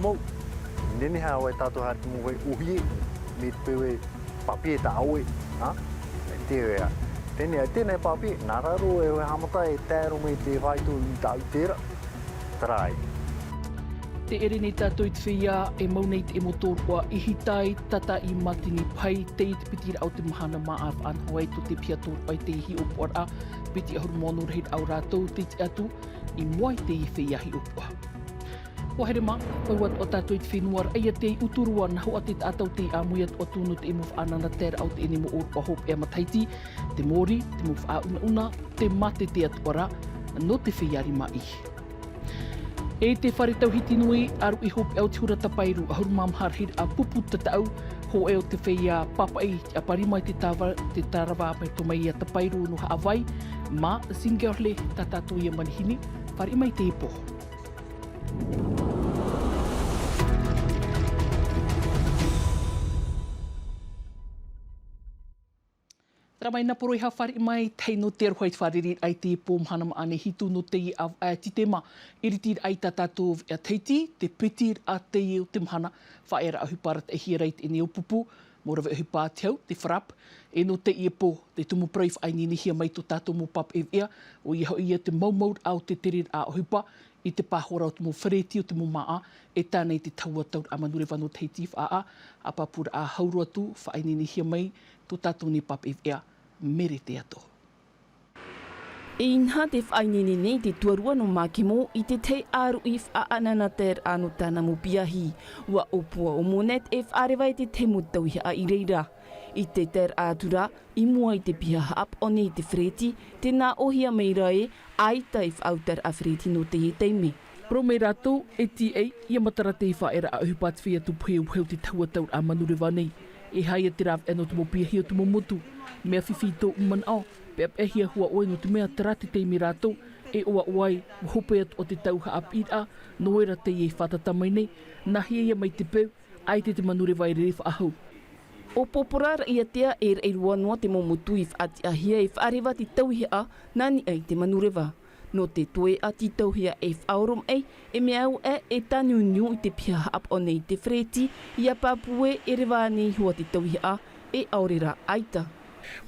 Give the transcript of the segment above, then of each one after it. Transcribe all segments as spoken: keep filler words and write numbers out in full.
Mau, nehenehe ā vau e tātou haere te mau vai ʻōhie, mai te peu e papier tā ʻoe, ha? E te ea. Teie, teie papier, nā raro e haʻamata e tae roa mai te fāito i tāʻu terā. Terā. Tē ʻere nei tātou i te feiā e mau nei te mau tōroʻa i hītaʻi tata i Matini Pai, teie te piti raʻa o te mahana mā ʻa faʻanaho ai tō te piha tōroʻa i te hiʻopoʻaraʻa, piti ʻahuru mā ono rahiraʻa o rātou tei tiʻa atu i mua i te feiā hiʻopoʻa. ʻUa haere mā, ʻua ʻoaʻoa tātou i te fenua raʻiātea i Uturoa, nā hoʻi te taʻata o tei ʻāmui atu atu nō te mau faʻanahoraʻa o teie mau ʻōroʻa hopeʻa matahiti, te mōrī, te mau faʻaunauna, te mātete atoʻa rā, nō te feiā rimaʻī. E te fare tauhiti nui, ʻāruʻi hopeʻa o te hura tapairu, ʻahuru mā maha rahiraʻa pupu tataʻu, hōʻē o te feiā pāpaʻi, te ʻaparima i te tāva-, te tārava mai roto mai ia tapairu nō Haʻavai, mā Singerle, tā tātou ia manihini, fāriʻi mai teie pō. Terā mai nā poroʻi, ʻua fāriʻi mai, tahi nō te aroha i te fārereiraʻa i teie pō mahana maʻa nei hitu nō teie ʻāvaʻe Tītema, ʻiritiraʻa i tā tātou veʻa Tahiti, te piti raʻa teie o te mahana, faʻaearaʻa ʻohipa arataʻihia ra i teie nei ʻōpupu, mau rave ʻohipa te hau, te frappe, e nō teie pō, te tumu parau i faʻaineinehia mai tō tātou mau pāpaʻi veʻa, ʻoia hoʻi ia te maumauraʻa o te tereraʻa ʻohipa, i te pāhoraʻa o te mau fereti o te mau māʻa, e tae nei te tahua tauraʻa manureva nō Tahiti faʻaʻā, ʻāpapūraʻa hau roa atu, faʻaineinehia mai tō tātou nei pāpaʻi veʻa, Merete Ato. E inaha te faʻaineine nei te tuarua nō Makemo i te tahi ʻāruʻi faʻaʻanaʻanataeraʻa nō tāna mau piahi. ʻUa ʻōpua ʻo Monet e faʻareva i te tahi mau tauihaʻa i reira. I te taeraʻa atu ra, i mua i te piha haʻapaʻo nei i te fereti, tē nā ʻōhia mai ra ē, ʻaita e faʻautaraʻa fereti nō teie taime. Parau mai rātou, e tīaʻi, ʻia matara te faʻaearaʻa ʻohipa te feiā tupu heuheu te tahua tauraʻa manureva nei. E aha ia te rāveʻa nō te mau piahi o te mau motu? Mea fifi i tōʻu manaʻo, peʻapeʻahia hoʻi ʻoe nō te mea terā te taime rātou e ʻoaʻoa ai, ʻua hope atoʻa te tau haʻapiʻiraʻa, nō reira teie e fātata mai nei, nāhea ia mai te peu, ʻaita te manureva e rere faʻahou. ʻO Popora raʻiātea e raʻi roa noa te mau motu i faʻatiʻahia e faʻareva te tauihaʻa, nā niʻa i te manureva. Nō te toeʻa tītauhia e faʻaoromaʻi, e mea au ē e tāniuniu i te piha haʻapaʻo nei i te fereti, ʻia pāpū ē e reva ānei hoʻi te tauihaʻa, e ʻaore rā ʻaita.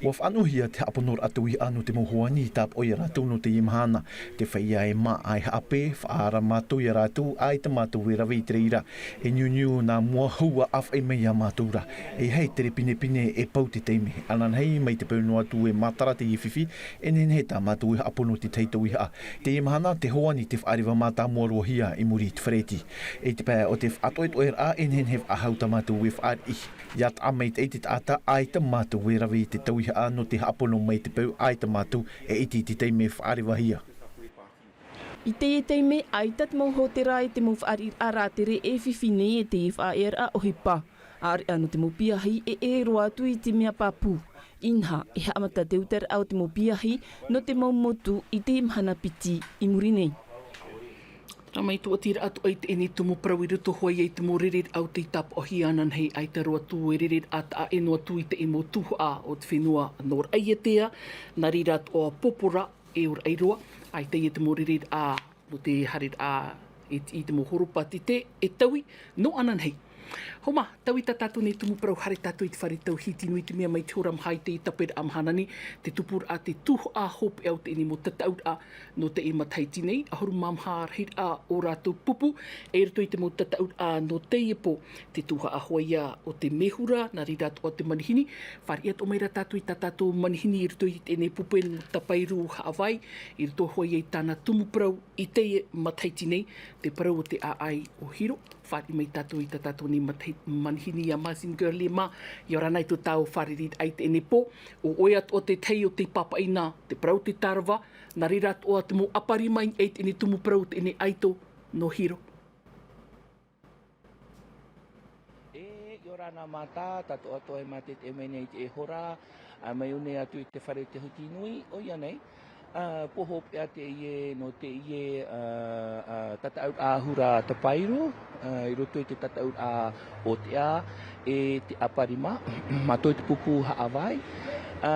ʻUa faʻanahohia te haʻaponoraʻa tauihaʻa nō te mau hoani i tāpaʻo ia rātou nō teie mahana. Te feiā e māʻa e haʻapae, faʻaara mātou ia rātou, ʻaita mātou e rave i te reira. E niuniu nā mua hou ʻa ʻāfaʻi mai ia mātou ra. E ʻere pinepine e pau te taime. Ananahi mai te peu noa atu e matara teie fifi, e nehenehe tā mātou e haʻapono i te tahi tauihaʻa. Teie mahana, te hoani te faʻareva mātāmua roa hia i muri i te fereti. I te pae o te faʻatoʻetoʻeraʻa, e nehenehe faʻahou tā mātou e fāriʻi. ʻIa taʻa maitaʻi te taʻata, ʻaita mātou e rave i te tauihaʻa nō te haʻapono mai te peu, ʻaita mātou e ʻite i te taime e faʻarevahia. I teie taime, ʻaita te mau hōtēra e te mau fāriʻiraʻa rātere e fifi nei e te faʻaearaʻa ʻohipa. ʻAreʻa nō te mau piahi e ʻere roa atu i te mea pāpū. Inaha, e haʻamata te utaraʻa o te mau piahi nō te mau motu i te mahana piti i muri nei. Terā mai te ʻōtiraʻa atu i teie nei tumu parau i roto hoʻi i te mau rereraʻa o tei tāpaʻohia ananahi, ʻaita roa atu e rereraʻa taʻa ʻē noa atu i te mau tuhaʻa o te fenua nō raʻiātea, nā reira atoʻa Popora e ora ai roa, ʻaita ia te mau rereraʻa nō te haereraʻa i te, i te mau horopātete, e taui, nō ananahi. Hōmā, taui tā tātou nei tumu parau, haere tātou i te fare tauhiti nui, i te mea mai te hora maha i te taperaʻa mahana nei, te tupuraʻa te tuhaʻa hopeʻa o teie mau tataʻuraʻa nō teie matahiti nei, ʻahuru mā maha rahiraʻa o rātou pupu, e i roto i te mau tataʻuraʻa nō teie pō, te tuhaʻa hoʻi ia o te mēhura, nā reira atoʻa te manihini, fāriʻi atoʻa mai ra tātou i tā tātou manihini i roto i teie pupu nō Tapairu Haʻavai, i roto hoʻi i tāna tumu parau, i teie matahiti nei, te parau o te ʻāʻai o Hiro, fāriʻi mai tātou i tā tātou nei matahi-, manihini ia Martin Gurley mā, ʻia ora na i tō tāua fārereiraʻa i teie pō, ʻo ʻoe atoʻa te tahi o tei pāpaʻi nā te parau o te tārava, nā reira atoʻa te mau ʻaparima i teie tumu parau o teie ʻaito nō Hiro. E, ʻia ora na Mata, tātou atoʻa e mātete mai nei i te hora, ā, mai ʻō nei atu i te fare tauhiti nui, ʻoia nei, ā, pō hopeʻa teie, nō teie, ā, ā, tataʻuraʻa hura Tapairu, ā, i roto i te tataʻuraʻa ʻōteʻa, e te ʻaparima, mātou i te pupu Haʻavai, Ā,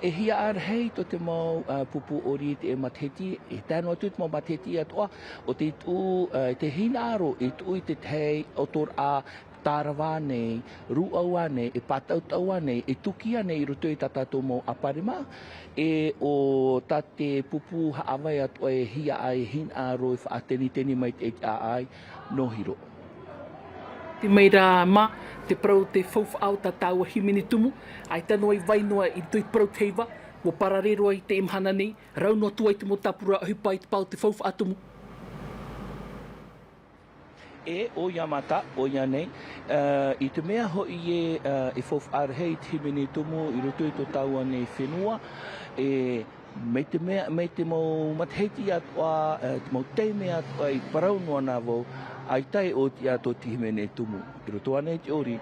e hiaʻai rahi tō te mau, ā, pupu ʻori i te matahiti, e tae noa atu te mau matahiti atoʻa, ʻo te tuʻu, ā, te hinaʻaro i tuʻu i te tahi ʻotoraʻa tārava nei, rūʻau nei, e pātautau nei, e tuki nei i roto i tā tātou mau ʻāparima, e ʻo tā te pupu haʻavai atoʻa e hiaʻai hinaʻaro e faʻateniteni mai te ʻaʻai nō Hiro. Te mea ra mā, te parau te faufaʻa o tā tāua hīmene tumu, ʻaita noa i vai noa i roto i te parau te heiva, ʻua parare roa i te mahana nei, rau noa atu ai te mau tāpura ʻohipa i te pae o te faufaʻa tumu. E, ʻoia mātou, ʻoia nei, ā, i te mea hoʻi ē, ā, e faufaʻa rahi te hīmene tumu i roto i tō tāua nei fenua, e, mai te mea, mai te mau matahiti atoʻa, ā, te mau taime atoʻa i parau noa na vau, ʻaita e ʻōtiʻa tō te hīmene tumu. I roto ānei te ʻori,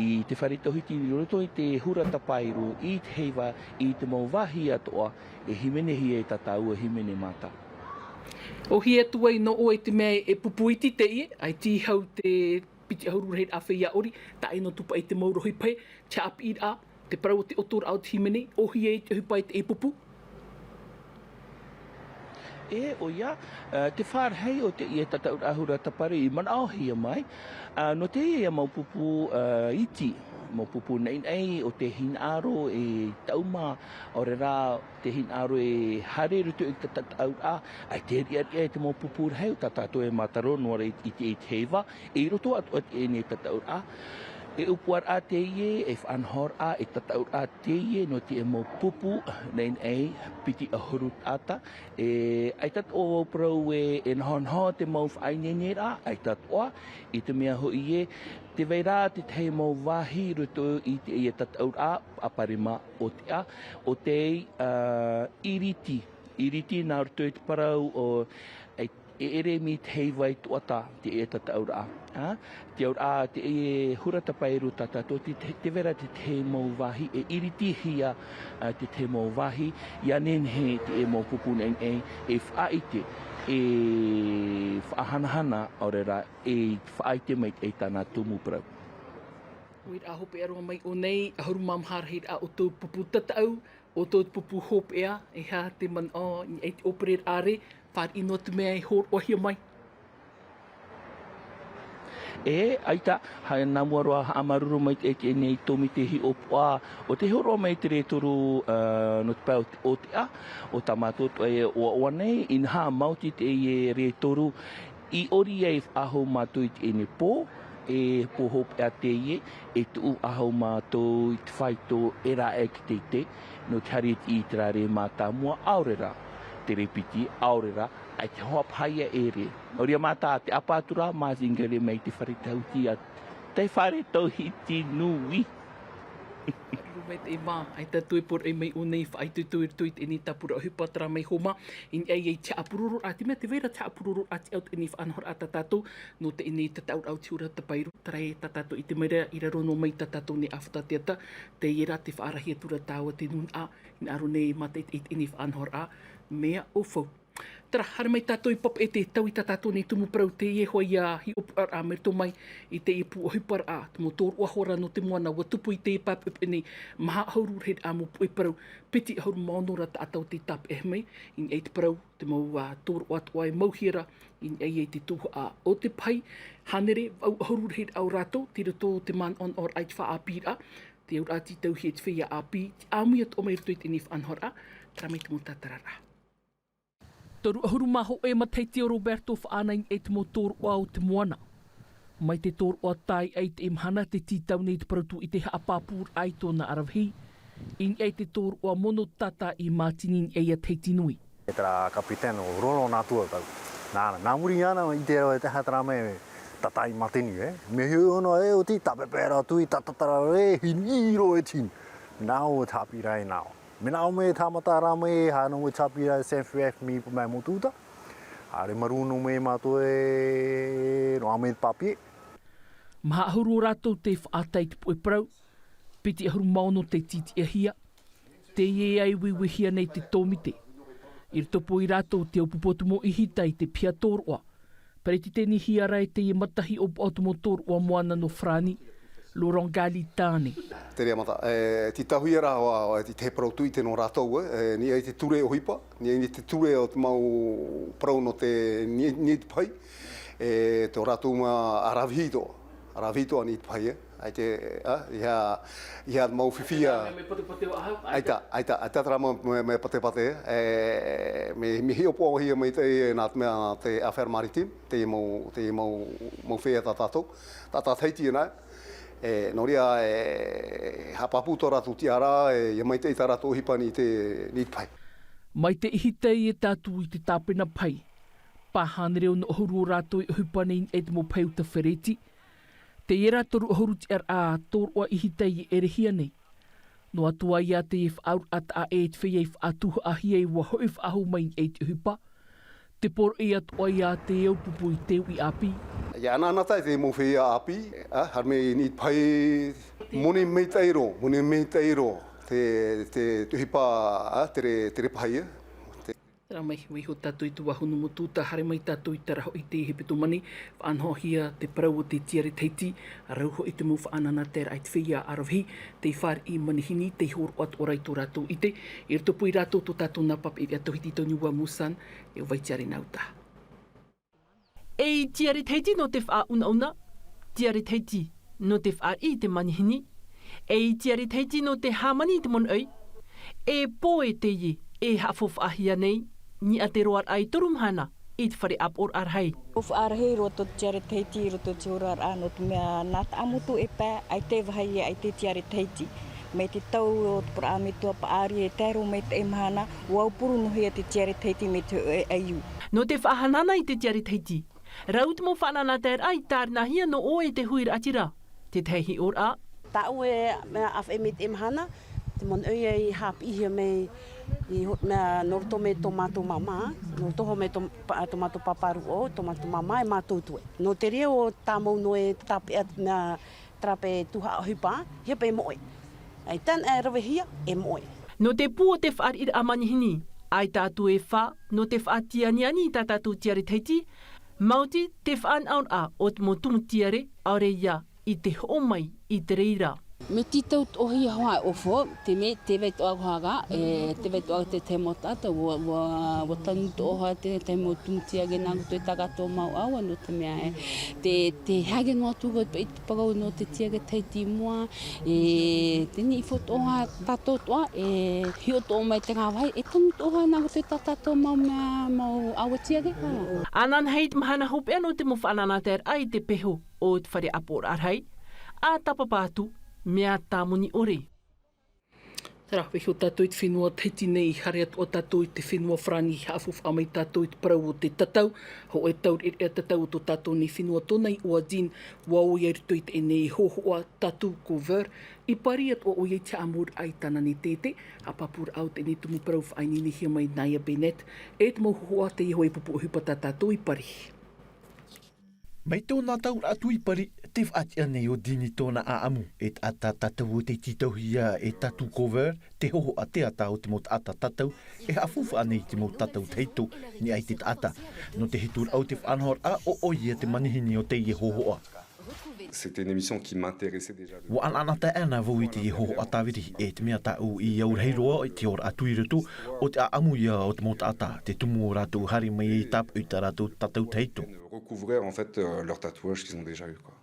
i te fare tauhiti, i roto i te hura tapairu, i te heiva, i te mau vāhi atoʻa, e hīmenehia e tā tāua hīmene mātou. ʻOhie atu ai nō ʻoe i te mea e pupu iti teie, ʻaita i hau te piti ʻahuru rahi raʻa feiā ʻori, taʻa ʻino tupu i te mau rohi pae, te haʻapiʻiraʻa, te parau o te ʻotoraʻa o te hīmene, ʻohie i te ʻohipa i te pupu. E, ʻoia, ā, te fārahi o teie tataʻuraʻa hura tapairu i manaʻohia mai, ā, nō teie mau pupu, ā, iti, mau pupu naʻinaʻi o te hinaʻaro e taʻuma, ʻaore rā te hinaʻaro e haere i roto i te tataʻuraʻa, ʻaita e riʻariʻa i te mau pupu rahi o tā tātou e mātaro noa ra i, i te, i te heiva, e i roto atoʻa teie tataʻuraʻa. E ʻōpuaraʻa teie, e faʻanahoraʻa, e tataʻuraʻa teie nō te mau pupu naʻinaʻi piti ʻahuru taʻata, e ʻaita atoʻa vau parau ē, e nahonaho te mau faʻaineineraʻa, ʻaita atoʻa, i te mea hoʻi ē, tē vai ra te tahi mau vāhi i roto i teie tataʻuraʻa, ʻāparima ʻōtiʻa, ʻo tei, ā, iriti, iriti nā roto i te parau ʻo, e, e ʻere mai te heiva i tuatāpapa teie tataʻuraʻa. Ā, te auraʻa teie hura tapairu tā tātou, te, te, tē vai ra te tahi mau vāhi e iritihia, ā, te tahi mau vāhi, ʻia nehenehe teie mau pupu naʻinaʻi e faʻaʻite, e faʻahanahana, ʻaore rā, e faʻaʻite mai i tāna tumu parau. ʻUa rā hopeʻa roa mai ʻō nei, ʻahuru mā maha rahi raʻa o tō pupu tataʻu, o tō pupu hopeʻa, e aha te manaʻo, i te ʻōpereraʻa, fāriʻi noa atu mea e hōroʻahia mai. E, ʻaita, haere nā mua roa haʻamāuruuru mai i teie nei tōmite hiʻopoʻa, ʻo tē hōroʻa mai te rētoru, ā, nō te pae o te, o te ʻā, o tā mātou atoʻa e ʻoaʻoa nei, inaha maoti teie rētoru, i ʻori ai faʻahou mātou i teie pō, e pō hopeʻa teie, e tuʻu faʻahou mātou i te faito e rāʻau ki te ite, nō te haere i te rare mātāmua, ʻaore rā, te repiti, ʻaore rā, ʻaita e hoa paha ia e ʻere. ʻOia mātou, te ʻāpā atu ra, mā Zingare mai te fare tauhiti a, te fare tauhiti nui. Rū mai te mā, ʻaita tātou e poroʻi mai ʻō nei faʻaitoito i roto i teie tāpura ʻohipa terā mai Homa, i niʻa i te haʻapurororaʻa, te mea tē vai ra te haʻapurororaʻa te au teie faʻanahoraʻa tā tātou, nō teie tataʻuraʻa o te hura tapairu, terā ē tā tātou i ʻite mai ra, i raro noa mai tā tātou nei ʻāfata teata, teie rā te faʻarahi atu ra tāua te nūnaʻa, i hinaʻaro nei e mātaʻitaʻi i teie faʻanahoraʻa, mea ʻaufau. Terā, haere mai tātou i papeʻete, taui tā tātou nei tumu parau teie hoʻi ā hiʻopoʻaraʻa mai roto mai i teie pū ʻohiparaʻa, te mau tōroʻa hoʻi ra nō te moana ʻua tupu i teie papeʻete nei, maha ʻahuru rahi raʻa mau puʻe parau, piti ʻahuru mā ono ra taʻata ʻo tei tāpeʻa mai, i niʻa i te parau, te mau, ā, tōroʻa atoʻa e mauhia ra, i niʻa i te tuhaʻa o te pahi, hānere, vaʻu ʻahuru rahi raʻa o rātou, tei roto o te manaʻonaʻoraʻa i te faʻaʻāpīraʻa, te auraʻa tītauhia e te feiā ʻāpī, te ʻāmui atoʻa mai roto i teie faʻanahoraʻa, terā mai te mau tātararaʻa. Toru ʻahuru mā hōʻē matahiti ʻo Roberto faʻaʻanaʻe i te mau tōroʻa o te moana. Mai te tōroʻa tāiʻa i teie mahana tē tītau nei te parau tūʻite haʻapāpūraʻa i tōna aravihi, i niʻa i te tōroʻa mono tata i Mātini i niʻa iā Tahiti Nui. E terā capitaine ʻo Roland Nātuau tau. Nāna, nā muri iāna, ʻite au e te aha terā mea e tata i Mātini, e? Mea hiʻo noa e oti, tāpeʻapeʻa ra tui, tatatara e, hinu, ʻī roa e te hinu. Nā ʻō te haʻapiʻiraʻa e nā ʻō. Mea nā ʻō mai e tāmata rā mai, haere noa mai te haʻapiʻiraʻa e Saint F F mai, mai Motuʻa. Haere marū noa mai mātou e roaʻa mai te papier. Maha ʻahuru o rātou tei faʻatae i te puʻe parau, piti ʻahuru mā ono tei tītiʻahia, teie e uiuihia nei te tōmite. I roto pō ia rātou te ʻōpupu tumu ʻīhita i te piha tōroʻa. Peretitenihia ra e teie matahiʻopoʻa o te mau tōroʻa moana nō Farāni, Laurent Galitane. Te reira mata, e, te tauhia rā, e, te, te parau tū i te nō rātou, e, e, niʻa i te ture ʻohipa, niʻa i te ture o te mau parau nō te ni-, niʻa i te pahi, e, tō rātou mā ʻaravihi atoʻa, ʻaravihi atoʻa niʻa i te pahi, e. ʻAita, a, ʻeiaha, ʻeiaha mau fifi, a. Mea, mea patepate ʻahau, ʻaita, ʻaita, ʻaita terā mau, mea, mea patepate, e, mea, mea hiʻopoʻahia maitaʻi nā te mea te Affaires Maritimes, te mau, te mau, mau feiā tā tātou, tā, tā Tahiti ana, e, nō reira, e, haʻapāpū tō rātou tiʻaraʻa, e, ʻia maitaʻi tā rātou ʻohipa niʻa i te, niʻa i te pahi. Mai te ʻihitai e tātou i te tāpena pahi. Pā hānere ono ʻahuru o rātou e ʻohipa nei e te mau pahi uta fereti. Teie rā toru ʻahuru tiʻaraʻa tōroʻa ʻihitai e ʻerehia nei. Noa atu ā ia te faʻaauraʻa taʻa ʻē i te feiā i faʻatuhaʻahia ʻua hoʻi faʻahou mai e te ʻohipa. Te poroʻi atoʻa ia te au pupu i te uʻi ʻāpī. ʻIa anaanatae te mau feiā ʻāpī, a, haere mai i niʻa i te pahi, moni maitaʻi roa, moni maitaʻi roa, te, te, te ʻohipa, a, tere, tere pahi, a. Te Terā mai, vaiho tātou i te vāhonu motu, tā haere mai tātou i te taraʻa hoʻi i te hepetoma nei, faʻanahohia te parau o te Tiare Tahiti, rau hoʻi te mau faʻanahoraʻa i te feiā ʻaravihi, tei fāriʻi manihini, tei hōroʻa atoʻa ra i tō rātou ʻite, i roto pū ia rātou tō tātou nā papaʻi ʻāpī Tahiti, tō Niua Musan, e Vaitiare Nauta. E Tiare Tahiti nō te faʻaunauna, Tiare Tahiti nō te fāriʻi i te manihini, e Tiare Tahiti nō te hāmani i te monoʻi, e pō e teie e haʻafaufaʻahia nei, niʻa te roaraʻa i toru mahana i te fare ʻāpoʻoraʻa rahi. Faufaʻa rahi roa tō Tiare Tahiti i roto i te oraraʻa, nō te mea nā taʻamotu e pae, ʻaita e vāhi, ʻaita e Tiare Tahiti. Mai te tau o te parau metua paʻari e tae roa mai teie mahana, ʻua aupuru noa hia te Tiare Tahiti mai te hōʻē ʻaiū. Nō te faʻahanahana i te Tiare Tahiti, rau te mau faʻanahoraʻa i tārinahia nō ʻoe i te huiraʻatira, te tahi hiʻoraʻa. Tāʻu e mea ʻāfaʻi mai teie mahana, te monoʻi i haʻapiʻihia mai i ho-, mea nō roto mai tō mātou māmā, nō roto mai tō, pa-, tō mātou pāpā rūʻau, tō mātou māmā, e mātou atoʻa. Nō te reira ʻo tāmau noa e tāpeʻa mea Terā paʻi tuhaʻa ʻohipa, ʻeiaha paʻi e moʻe. ʻAita e ravehia, e moʻe. Nō te pū o te fāriʻiraʻa manihini, ʻaita atu e fā, nō te faʻatianiani i tā tātou tiare Tahiti, maoti te faʻanahoraʻa o te mau tumu tiare, ʻaore ia i te hoʻo mai i te reira. Mea tītau atoʻa hia hoʻi ʻōfo, te mea, tē vai atoʻa hoʻi, e, tē vai atoʻa te tahi mau taʻata, ʻua, ʻua, ʻua tanu atoʻa hoʻi te tahi mau tumu tiare nā roto i tā tātou mau ʻāua, nō te mea, e, te, te haere noa atu ra paʻi te parau nō te tiare Tahiti i mua, e, teie nei ʻōfo atoʻa tātou atoʻa, e, hiʻo atoʻa mai terā vāhi, e tanu atoʻa nā roto i tā tātou mau mea, mau ʻāua tiare. Ananahi te mahana hopeʻa nō te mau faʻanahoraʻa i te peho o te fare ʻāpoʻoraʻa rahi, ʻa tāpapa atu, mea tāmoni ʻore. Terā, vaiho tātou i te fenua Tahiti nei, haere atoʻa tātou i te fenua Farāni, haʻafaufaʻa mai tātou i te parau o te tatau, hōʻē taureʻareʻa tatau o tō tātou nei fenua, tōna iʻoa Dean, ʻua ʻoia i roto i teie nei hōhoʻa tattoo cover, i Paris atoʻa ʻoia i te haʻamouraʻa i tāna nei tētē, haʻapāpūraʻa o teie nei tumu parau faʻaineinehia mai nā ia Bennett, e te mau hōhoʻa teie hōʻē pupu ʻohipa tā tātou i Paris. Mai tōna tauraʻa atu i Paris, tē faʻatiʻa nei ʻo Dean i tōna ʻāʻamu, e taʻata tatau o tei tītauhia e tattoo cover, te hōhoʻa teata o te mau taʻata tatau, e haʻafaufaʻa nei i te mau tatau tahito, niʻa i te taʻata. Nō te hepetoma o te faʻanahoraʻa, ʻo ʻoia te manihini o teie hōhoʻa. C'était une émission qui m'intéressait déjà. ʻUa anaʻanatae ana vau i teie hōhoʻa tāviri, e te mea tāʻu i au rahi roa i te ora atu i roto, ʻo te ʻāʻamu ia o te mau taʻata, te tumu o rātou haere mai e tāpaʻo i tā rātou tatau tahito. Recouvrer, en fait, euh, leurs tatouages qu'ils ont déjà eu, quoi.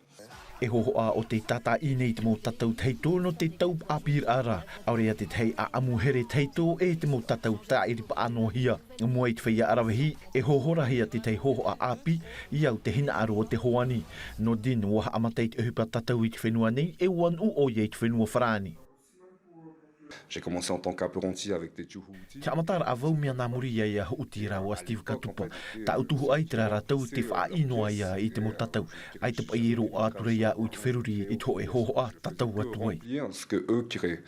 E hōhoʻa ʻo tei tātaʻi nei te mau tatau tahito nō te tau ʻāpīraʻa ra, ʻaore ia te tahi ʻāʻamu here tahito e te mau tatau tāʻiripaʻa noa hia. Mua i te feiā ʻaravihi, e hōhorahia te tahi hōhoʻa ʻāpī, i au te hinaʻaro o te hoani. Nō Dean, ʻua haʻamata i te ʻohipa tatau i te fenua nei, e ʻua nuʻu ʻoia i te fenua Farāni. J'ai commencé en tant qu'apprenti avec des Juhu. Te haʻamataraʻa vau mea nā muri iho ia Huʻuti rāua Steve Katupa. Tāʻu tuhaʻa i terā ra tau tē faʻaʻī noa ia i te mau tatau. ʻAita paʻi e roaʻa atu ra iāʻu i te feruri i te hōʻē hōhoʻa tatau atu ai. Ce que eux créent.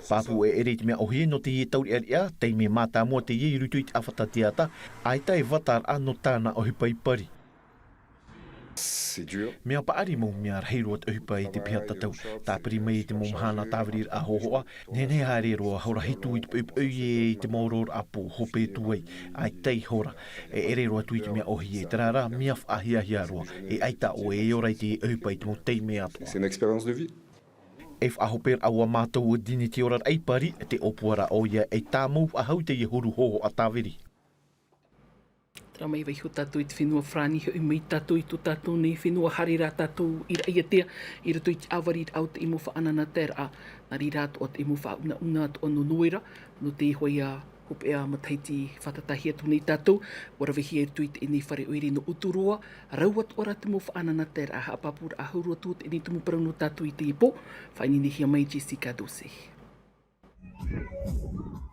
Pāpū ʻeʻere i te mea ʻōhie nō teie taureʻareʻa, taime mātāmua teie i roto i te ʻāfata teata, ʻaita e vataraʻa nō tāna ʻohipa i Paris. Mea paʻari mau, mea rahi roa te ʻohipa i te piha tatau. Tāpiri mai i te mau mahana tāviriraʻa hōhoʻa, nehenehe haere roa hora hitu i te poipoi e i te mau oraraʻa pō hope atu ai, ʻaita i hora. E ʻere roa atu i te mea ʻōhie, terā rā mea faʻahiahia roa. E ʻaita ʻoe e ora i te ʻohipa i te mau taime atoʻa. E faʻahoperaʻa ua mātou o Dini te ora raʻi pari, te ʻōpuaraʻa ʻoia e tāmau faʻahou i teie huru hōhoʻa tāviri. Terā mai vaiho tātou i te fenua Farāni, hoʻi mai tātou i tō tātou nei fenua, haere rā tātou i Raʻiātea, i roto i te ʻāvariraʻa o te ʻimo faʻanahoraʻa. Nā reira atoʻa te ʻimo faʻaunauna atoʻa nō Noera, nō te hoʻi hopeʻa matahiti fātata atu nei tātou, ua ravehia i roto i teie fare ʻoire nō Uturoa, rau atoʻa rā te mau faʻanahoraʻa, haʻapāpūraʻa hau roa atu o teie tumu parau nō tātou i teie pō, faʻaineine mai Jessica Dose.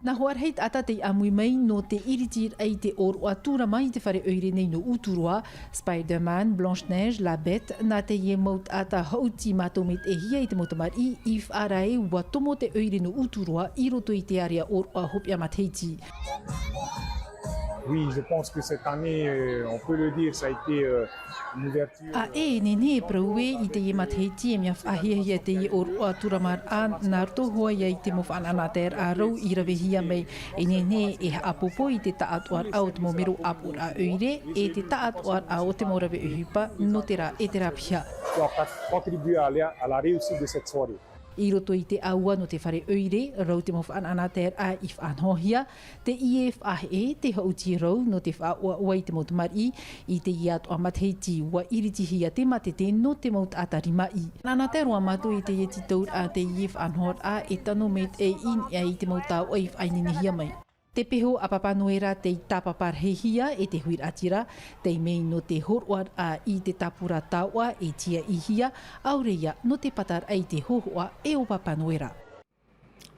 Nā hoʻi rahi taʻata tei ʻāmui mai nō te ʻiritiraʻa i te ʻōroʻa tūrama i te fare ʻoire nei nō Uturoa, Spider-Man, Blanche-Neige, La Bête, nā teie mau taʻata haʻuti mātou maitaʻihia i te mau tamariʻi, i faʻaara ē ua tomo te ʻoire nō Uturoa i roto i te ārea ʻōroʻa hopeʻa matahiti. Oui, je pense que cette année, euh, on peut le dire, ça a été, euh, une ouverture. ʻĀ ē, e nehenehe e parau ē, i teie matahiti e mea faʻahiahia teie ʻōroʻa tūramaraʻa, nā roto hoʻi i te mau faʻanahoraʻa rau i ravehia mai. E nehenehe e haʻapōpō i te taʻatoʻaraʻa o te mau mero ʻāpoʻoraʻa ʻoire, e te taʻatoʻaraʻa o te mau rave ʻohipa, nō terā e terā piha. Qui a contribué à la, à la réussite de cette soirée. I roto i te ʻāua nō te fare ʻoire, rau te mau faʻanahoraʻa i faʻanahohia, teie faʻaheʻe, te haʻuti rau nō te faʻaʻoaʻoa i te mau tamariʻi, i teie atoʻa matahiti ua ʻiritihia te mātete nō te mau taʻata rimaʻī. Nāna te roa mātou i teie tītauraʻa teie faʻanahoraʻa e tano maitaʻi i niʻa i te mau taoʻa i faʻaineinehia mai. Te peho a Papa Noera tei tāpapa rahihia e te huiraʻatira, tei mea nō te hōroʻaraʻa i te tāpura taoʻa e tiaʻihia, ʻaore ia nō te pataraʻa i te hōhoʻa e o Papa Noera.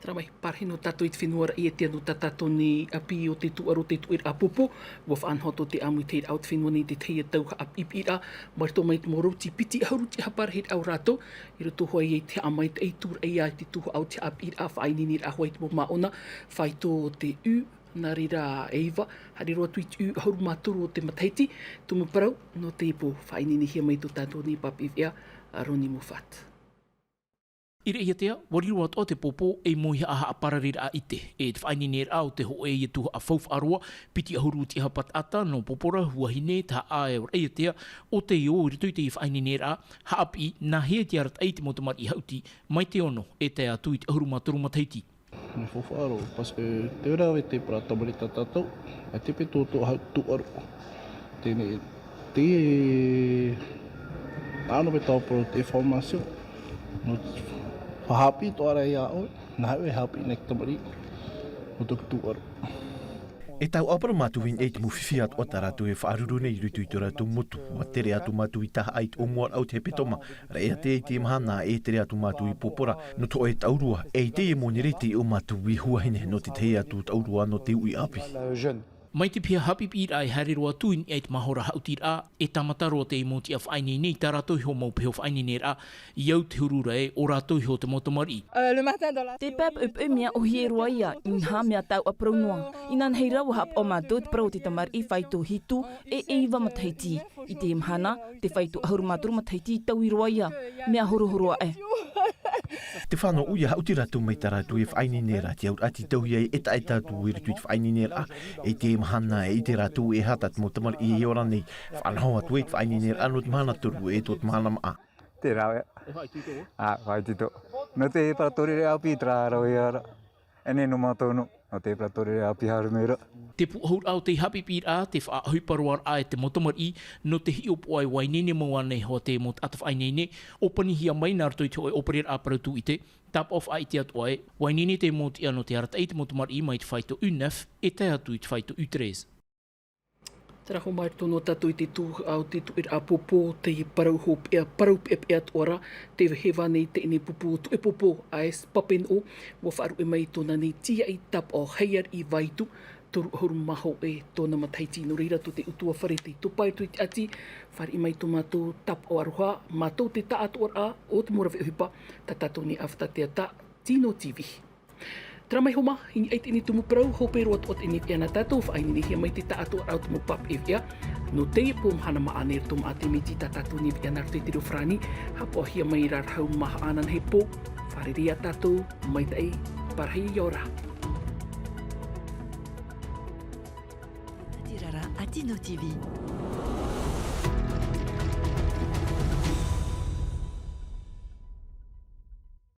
Terā mai, parahi nō tātou i te fenua Raʻiātea, nō tā tātou nei ʻāpī o te tūʻaro o te tuʻeraʻa pōpō, ua faʻanaho atu te ʻāmuitahiraʻa o te fenua nei i te tahi atu haʻapiʻipiʻiraʻa, mai roto mai te mau rauti piti ʻahuru te haʻapārahiraʻa o rātou, i roto hoʻi i te haʻamaitaʻi tūraʻi i te tuhaʻa o te haʻapiʻiraʻa, faʻaineineraʻa hoʻi i te mau māʻona, faito o te ʻū, nā reira e iva, haere roa atu i te ʻū ʻahuru mā toru o te matahiti, tumu parau, nō teie pō, faʻaineinehia mai tō tātou nei pāpaʻi veʻa, a Ronnie Moffat. I Raʻiātea, ua riro atoʻa te pōpō ei mōihaʻa haʻaparauraʻa ʻite, e te faʻaineineraʻa o te hōʻē ia tuhaʻa faufaʻa roa, piti ʻahuru te haʻapāpū taʻata, nō Pōpōra, Huahine, Tahaʻa e Raʻiātea, ʻo tei ō i roto i te faʻaineineraʻa, haʻapiʻi, nāhea te arataʻi i te mau tamariʻi haʻuti, mai te ono, e tae atu i te ʻahuru mā toru matahiti. Mea faufaʻa roa, parce que te ora e te parau tamariʻi tā tātou, e te pē tō tō hau tūʻaro. Teie, te, ano me tau pro te formation. No, haʻapiʻi tō ara ia ʻoe, nā ʻoe haʻapiʻi nei tamariʻi, no tō tūʻaro. E tau ʻāpara mātou i nei te mau fifi atoʻa tā rātou e faʻaruru nei i roto i tō rātou motu, ua tere atu mātou i Tahaʻa i te ʻōmuaraʻa o te hepetoma, Raʻiātea i te mahana e tere atu mātou i Pōpōra, no te hōʻē taurua, e i teie mau nei rā te ʻō mātou i Huahine no te tahi atu taurua no te uʻi ʻāpī. Mai te piha haʻapiʻiraʻa e haere roa atu i niʻa i te mahora haʻutiraʻa, e tāmata roa te mau tiʻa faʻaineine i tā rātou iho mau peho faʻaineineraʻa, i au te huru ra ē, ʻo rātou iho te mau tamariʻi. Te pae poʻipoʻi mea ʻōhie roa ia, inaha mea tauʻaparau noa. Inanahi rā ua haʻapaʻo mātou te parau o te tamariʻi faito hitu, e e iva matahiti. I te mahana, te faito ʻahuru mā toru matahiti i taui roa ia, mea horohoro aʻe. Te fānau ʻoia haʻuti rātou mai tā rātou e faʻaineine ra te auraʻa tei tauhia e ʻetaʻeta atu i roto i te faʻaineineraʻa, e te mahana e ʻite rātou e aha tā te mau tamariʻi e ora nei, faʻanaho atu ai te faʻaineineraʻa no te mahana toru e tō te mahana maʻa. Terā ʻoia. E faʻaitoito? ʻĀ, faʻaitoito. No te paratori ʻāpī terā rau ia ra. E nei no mātou no, no te paratori ʻāpī haru mera. Te pūʻohuraʻa o te haʻapiʻiraʻa, te faʻaʻohipa roaraʻa e te mau tamariʻi, no te hiʻopoʻa e faʻaineine mau ānei hoʻi te mau taʻata faʻaineine, ʻōpanihia mai nā roto i te hōʻē ʻōpereraʻa parau tūʻite, tāpaʻo faʻaʻite atu ē, faʻaineine te mau tiʻa no te arataʻi i te mau tamariʻi mai te faito U neuf, e tae atu i te faito U treize. Terā hoʻi mai roto nō tātou i te tuhaʻa o te tuʻeraʻa pōpō, te parau hopeʻa, parau peʻapeʻa atoʻa ra, te heva nei teie pupu o Tuʻepōpō, A S Papenoʻo, ua faʻaruʻe mai tōna nei tīaʻi tāpaʻo haiariʻi vaitu, toru ʻahuru mā hōʻē tōna matahiti. No reira tō te ʻutuāfare tei topa i roto i te ʻati, fāriʻi mai tō mātou tāpaʻo aroha, mātou te taʻatoʻaraʻa o te mau rave ʻohipa, tā tātou nei ʻāfata teata, Tino T V. Terā mai hoʻi, i niʻa i teie tumu parau, hope roa atoʻa teie e ana tātou, faʻaineinehia mai te taʻatoʻaraʻa o te mau pāpaʻi veʻa, Nō teie pō mahana maʻa nei roto maʻa te miti tā tātou nei viʻa nā roto i te reo farāni, haʻapaʻohia mai rā rahu maha ʻānānahi pō. Fārerei iā tātou, maitaʻi, parahi, ʻia ora. Te rara a Tino T V.